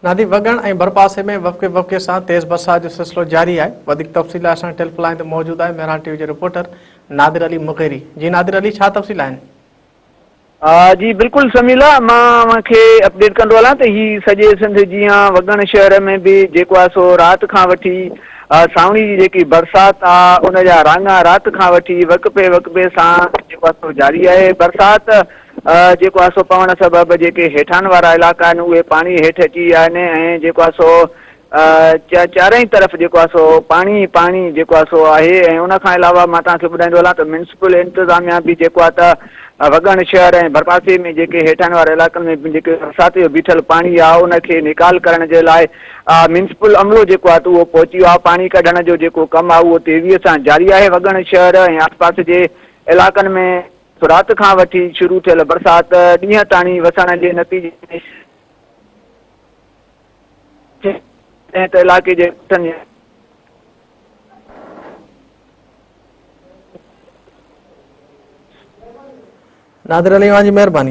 نادي وڳڻ ۽ ڀرپاسي ۾ وقفي وقفي سان تيز برسات جو سلسلو جاري آهي. وڌيڪ تفصيل لاء اسان ٽيليفون لائين تي موجود آهي مهراڻ ٽي وي جو رپورٽر نادر علي مغيري. جي نادر علي ڇا تفصيل آهن؟ جي بلڪل سميلا مان اوهان کي اپڊيٽ ڪندو هلان ته هي سڄي سنڌ جيان وڳڻ شهر ۾ به جيڪو آهي سو رات کان وٺي سانوڻي جي جيڪي برسات آ ان جا راڱا رات کان وٺي وقفي وقفي سان جيڪو آهي سو جاري آهي برسات جيڪو آهي سو پوڻ سبب جيڪي هيٺان وارا علائقا آهن اهي پاڻي هيٺ اچي ويا آهن ۽ جيڪو آهي سو چارئي طرف جيڪو آهي سو پاڻي ئي پاڻي جيڪو آهي سو آهي ۽ ان کان علاوه مان توهان کي ٻڌائيندو هلان ته ميونسپل انتظاميا به جيڪو آهي ته وڳڻ شهر ۽ ڀرپاسي ۾ جيڪي هيٺان واري علائقن ۾ جيڪي برسات جو بيٺل پاڻي آهي ان کي نيڪال ڪرڻ جي لاء ميونسپل عملو جيڪو آهي ته اهو پهچي ويو آهي پاڻي ڪڍڻ جو جيڪو ڪم آهي اهو تيزي سان جاري آهي وڳڻ شهر ۽ آسپاس جي علائقن ۾ رات کان وٺي شروع ٿيل برسات ڏينهن تاڻي وسڻ جي نتيجي ۾ جڏهن ته علائقي جي ڳوٺن جي. نادر علي اوهان جي مهرباني.